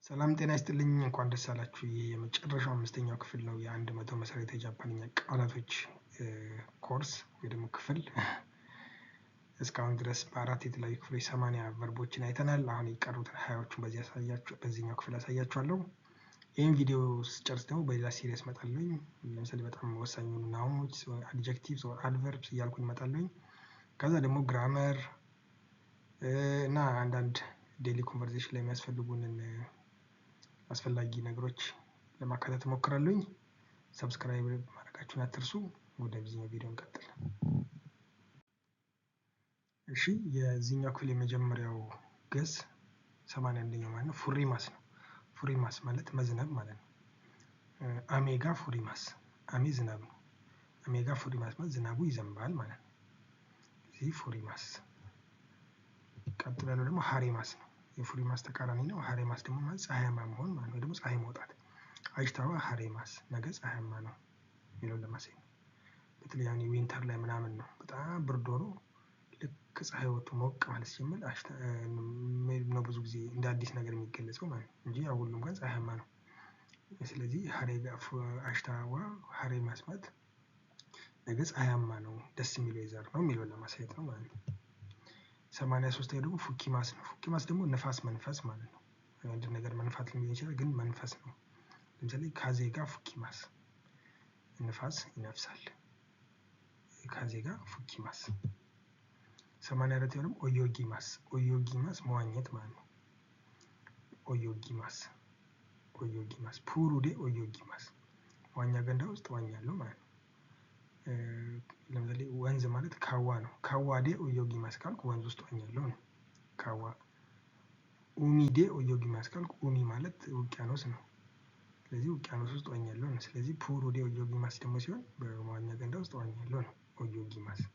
ሰላም ጤና ይስጥልኝ፣ እንኳን ደስ አላችሁ። ይህ የመጨረሻው አምስተኛው ክፍል ነው የ100 መሰረታዊ የጃፓንኛ ቃላቶች ኮርስ ወይ ደግሞ ክፍል። እስካሁን ድረስ በአራት የተለያዩ ክፍሎች 80 verb ኦችን አይተናል። አሁን የቀሩትን 20ዎቹን በዚህኛው ክፍል አሳያችኋለሁ። ይህን ቪዲዮ ስጨርስ ደግሞ በሌላ series እመጣለሁኝ። ለምሳሌ በጣም ወሳኝ የሆኑ noun ኦች፣ adjectives፣ adverbs እያልኩኝ እመጣለሁኝ። ከዛ ደግሞ grammar እና አንዳንድ daily conversation ላይ የሚያስፈልጉንን አስፈላጊ ነገሮች ለማካተት እሞክራለሁኝ። Subscribe ማድረጋችሁን አትርሱ። ወደዚህኛው ቪዲዮ እንቀጥል። እሺ፣ የዚህኛው ክፍል የመጀመሪያው ግስ 81ኛው ማለት ነው 降ります ነው። 降ります ማለት መዝነብ ማለት ነው። 雨が降ります፣ 雨 ዝናብ ነው። 雨が降ります ማለት ዝናቡ ይዘንባል ማለት ነው። እዚህ 降ります። ቀጥሎ ያለው ደግሞ 晴れます ነው። የ 降ります ተቃራኒ ነው። 晴れます ደግሞ ማለት ፀሐያማ መሆን ማለት ነው፣ ደግሞ ፀሐይ መውጣት። 明日は晴れます፣ ነገ ፀሐያማ ነው የሚለውን ለማሳየት ነው። በተለይ አሁን winter ላይ ምናምን ነው፣ በጣም ብርድ ሆኖ ልክ ፀሐይ ወጥቶ ሞቅ ማለት ሲጀምር ነው ብዙ ጊዜ እንደ አዲስ ነገር የሚገለጸው ማለት ነው እንጂ ያው ሁሉም ቀን ፀሐያማ ነው። ስለዚህ 明日は晴れます ማለት ነገ ፀሐያማ ነው፣ ደስ የሚል weather ነው የሚለውን ለማሳየት ነው ማለት ነው። 83ኛው ደግሞ 吹きます ነው። 吹きます ደግሞ ንፋስ መንፈስ ማለት ነው። አንድ ነገር መንፋት ሊሆን ይችላል፣ ግን መንፈስ ነው። ለምሳሌ 風が吹きます፣ ንፋስ ይነፍሳል። 風が吹きます። 84ኛው ደግሞ 泳ぎます። 泳ぎます መዋኘት ማለት ነው። 泳ぎます፣ 泳ぎます፣ プールで泳ぎます፣ መዋኛ ገንዳ ውስጥ ዋኛለሁ ማለት ነው። ለምሳሌ ወንዝ ማለት 川 ነው። 川で泳ぎます ካልኩ ወንዝ ውስጥ ዋኛለሁ ነው። 川። 海で泳ぎます ካልኩ 海 ማለት ውቅያኖስ ነው። ስለዚህ ውቅያኖስ ውስጥ ዋኛለሁ ነው። ስለዚህ プールで泳ぎます ደግሞ ሲሆን በመዋኛ ገንዳ ውስጥ ዋኛለሁ ነው። 泳ぎます።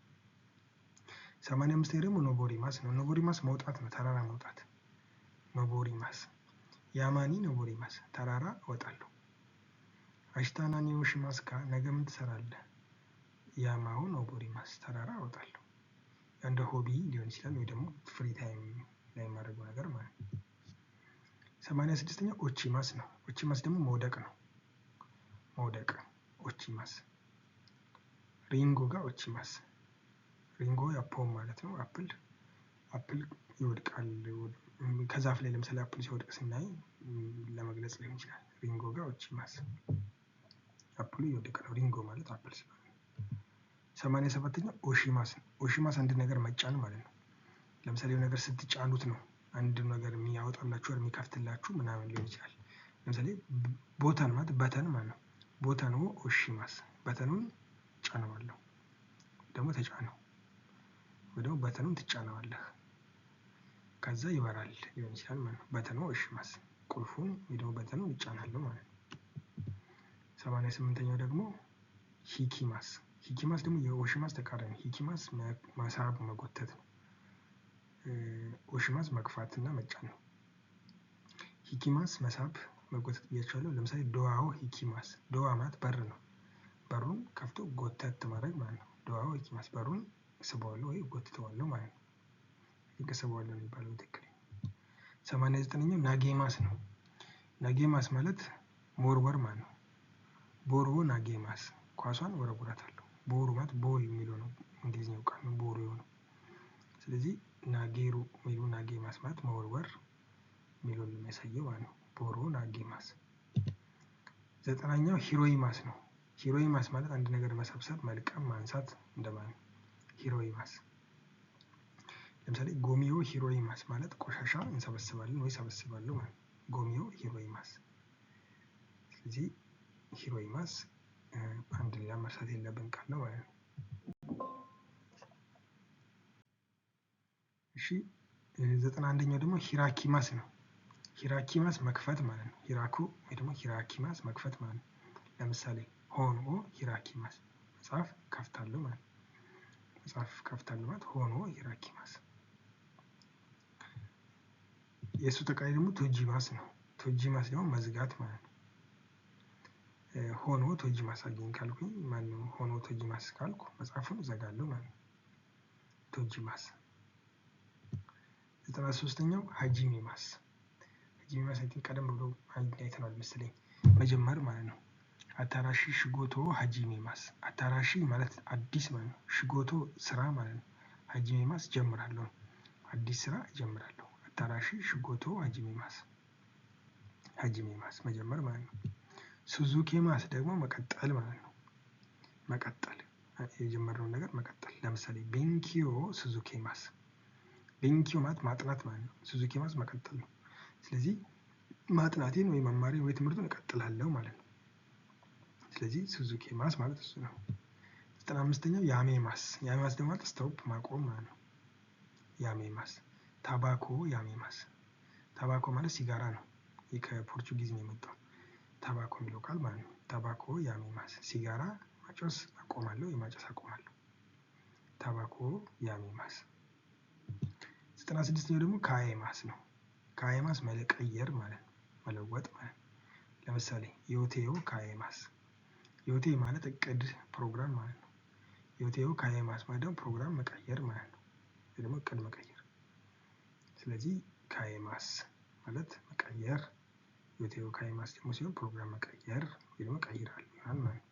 85ኛው ደግሞ 登ります ነው። 登ります መውጣት ነው፣ ተራራ መውጣት። 登ります፣ 山に登ります፣ ተራራ እወጣለሁ። 明日何をしますか? ነገ ምን ትሰራለህ? 山を登ります፣ ተራራ እወጣለሁ። እንደ hobby ሊሆን ይችላል ወይ ደግሞ free time ላይ የማደርገው ነገር ማለት ነው። 86ኛው 落ちます ነው። 落ちます ደግሞ መውደቅ ነው። መውደቅ፣ 落ちます። りんごが落ちます። りんご ያ ፖም ማለት ነው። Apple ይወድቃል ከዛፍ ላይ፣ ለምሳሌ apple ሲወድቅ ስናይ ለመግለጽ ሊሆን ይችላል። りんごが落ちます፣ apple ኡ እየወደቀ ነው። りんご ማለት apple ስለሆነ። 87ኛው 押します ነው። 押します አንድ ነገር መጫን ማለት ነው። ለምሳሌ የሆነ ነገር ስትጫኑት ነው አንድ ነገር የሚያወጣላችሁ፣ የሚከፍትላችሁ ምናምን ሊሆን ይችላል። ለምሳሌ ボタン ማለት button ማለት ነው። ボタンを押します፣ button ኡን ጫነዋለሁ፣ ደግሞ ተጫነው ወይ ደግሞ button ኡን ትጫነዋለህ፣ ከዛ ይበራል ሊሆን ይችላል ማለት ነው። ボタンを押します፣ ቁልፉን ወይ ደግሞ button ኡን እጫናለሁ ማለት ነው። 88ኛው ደግሞ 引きます። 引きます ደግሞ የ 押します ተቃራኒ። 引きます መሳብ መጎተት ነው። 押します መግፋት እና መጫን ነው። 引きます መሳብ መጎተት ብያቸዋለሁ። ለምሳሌ ドアを引きます፣ ドア ማለት በር ነው። በሩን ከፍቶ ጎተት ማድረግ ማለት ነው። ドアを引きます፣ በሩን ስበዋለሁ ወይ ጎትተዋለሁ ማለት ነው። ስበዋለሁ ነው የሚባለው ትክክል። 89ኛው 投げます ነው። 投げます ማለት መወርወር ማለት ነው። ボールを投げます፣ ኳሷን ወረውራታለሁ። ボール ማለት ball የሚለው ነው፣ እንግሊዝኛው ቃል ነው ボール የሆነው። ስለዚህ 投げる የሚለው 投げます ማለት መወርወር የሚለውን ነው የሚያሳየው ማለት ነው። ボールを投げます። 90ኛው 拾います ነው። 拾います ማለት አንድ ነገር መሰብሰብ፣ መልቀም፣ ማንሳት እንደማለት ነው። 拾います፣ ለምሳሌ ゴミを拾います ማለት ቆሻሻ እንሰበስባለን ወይ ሰበስባለሁ ማለት ነው። ゴミを拾います። ስለዚህ 拾います አንድ ሌላ መርሳት የለብን ቃል ነው ማለት ነው። እሺ፣ 91ኛው ደግሞ 開きます ነው። 開きます መክፈት ማለት ነው። 開く ወይ ደግሞ 開きます መክፈት ማለት ነው። ለምሳሌ 本を開きます፣ መጽሐፍ ከፍታለሁ ማለት ነው። መጽሐፍ ከፍታለሁ ማለት 本を開きます። የእሱ ተቃራኒ ደግሞ 閉じます ነው። 閉じます ደግሞ መዝጋት ማለት ነው። 本を閉じます አግኝ ካልኩኝ ማነው 本を閉じます ካልኩ መጽሐፉን እዘጋለሁ ማለት ነው። 閉じます። 93ኛው 始めます።はじめます I think ቀደም ብሎ አይተነዋል መሰለኝ፣ መጀመር ማለት ነው። 新しい仕事を始めます። 新しい ማለት አዲስ ማለት ነው። 仕事 ስራ ማለት ነው። 始めます ጀምራለሁ፣ አዲስ ስራ እጀምራለሁ። 新しい仕事を始めます። 始めます መጀመር ማለት ነው። 続けます ደግሞ መቀጠል ማለት ነው። መቀጠል፣ የጀመርነውን ነገር መቀጠል። ለምሳሌ 勉強を続けます። 勉強 ማለት ማጥናት ማለት ነው። 続けます መቀጠል ነው። ስለዚህ ማጥናቴን ወይ መማሬን ወይ ትምህርቱን እቀጥላለሁ ማለት ነው። ስለዚህ 続けます ማለት እሱ ነው። 95ኛው やめます። やめます ደግሞ ማለት stop፣ ማቆም ማለት ነው። やめます። タバコをやめます። タバコ ማለት ሲጋራ ነው። ይህ ከ Portuguese ነው የመጣው タバコ የሚለው ቃል ማለት ነው። タバコをやめます፣ ሲጋራ ማጨስ አቆማለሁ፣ የማጨስ አቆማለሁ። タバコをやめます። 96ኛው ደግሞ 変えます ነው። 変えます መቀየር ማለት ነው፣ መለወጥ ማለት ነው። ለምሳሌ 予定を変えます። 予定 ማለት እቅድ፣ ፕሮግራም ማለት ነው። 予定を変えます ማለት ደግሞ ፕሮግራም መቀየር ማለት ነው፣ ወይ ደግሞ እቅድ መቀየር። ስለዚህ 変えます ማለት መቀየር፣ 予定を変えます ደግሞ ሲሆን ፕሮግራም መቀየር ወይ ደግሞ እቀይራለሁ ይሆናል ማለት ነው።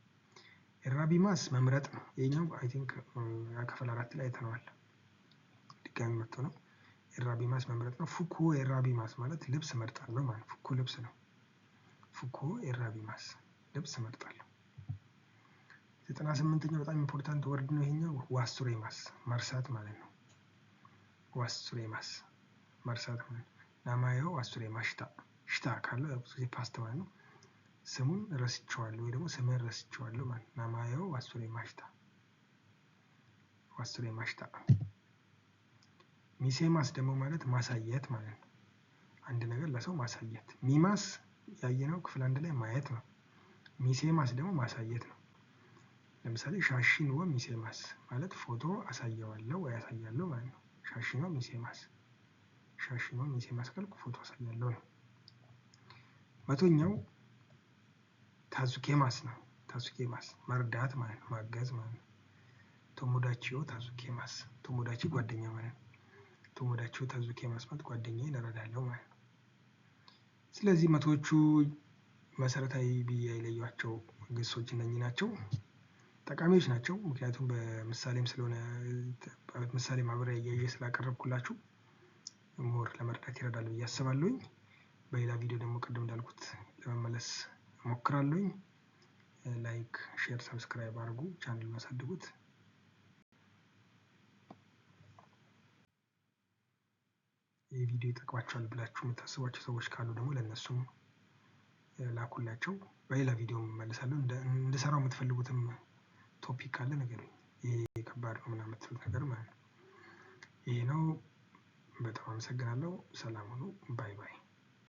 選びます መምረጥ ነው። ይሄኛው I think ክፍል 4 ላይ አይተነዋል። ድጋሚ መጥቶ ነው። 選びます መምረጥ ነው። 服を選びます ማለት ልብስ እመርጣለሁ ማለት ነው። 服 ልብስ ነው። 服を選びます ልብስ እመርጣለሁ። 98ኛው በጣም important word ነው ይሄኛው። 忘れます መርሳት ማለት ነው። 忘れます መርሳት ማለት ነው። 名前を忘れました። した ካለ ብዙ ጊዜ past ማለት ነው። ስሙን ረስቼዋለሁ ወይ ደግሞ ስምህን ረስቼዋለሁ ማለት ነው። 名前を忘れました፣ 忘れました። 見せます ደግሞ ማለት ማሳየት ማለት ነው። አንድ ነገር ለሰው ማሳየት። 見ます ያየነው ክፍል 1 ላይ ማየት ነው። 見せます ደግሞ ማሳየት ነው። ለምሳሌ 写真を見せます ማለት ፎቶ አሳየዋለሁ ወይ አሳያለሁ ማለት ነው። 写真を見せます፣ 写真を見せます ካልኩ ፎቶ አሳያለሁ ነው። 100ኛው 助けます ነው። 助けます መርዳት ማለት ነው፣ ማገዝ ማለት ነው። 友達を助けます። 友達 ጓደኛ ማለት ነው። 友達を助けます ማለት ጓደኛዬን እረዳለሁ ማለት ነው። ስለዚህ 100ዎቹ መሰረታዊ ብዬ የለየኋቸው ግሶች እነኚህ ናቸው። ጠቃሚዎች ናቸው። ምክንያቱም በምሳሌም ስለሆነ፣ ምሳሌ ማብራሪያ እያየ ስላቀረብኩላችሁ more ለመረዳት ይረዳል ብዬ አስባለሁኝ። በሌላ ቪዲዮ ደግሞ ቅድም እንዳልኩት ለመመለስ እሞክራለሁኝ። Like፣ share፣ subscribe አድርጉ፣ ቻናሉን አሳድጉት። ይህ ቪዲዮ ይጠቅማቸዋል ብላችሁ የምታስቧቸው ሰዎች ካሉ ደግሞ ለእነሱም ላኩላቸው። በሌላ ቪዲዮ እመለሳለሁ። እንድሰራው የምትፈልጉትም topic ካለ ንገሩኝ። ይሄ ከባድ ነው ምናምን የምትሉት ነገር ማለት ነው። ይሄ ነው። በጣም አመሰግናለሁ። ሰላም ሁኑ። Bye bye።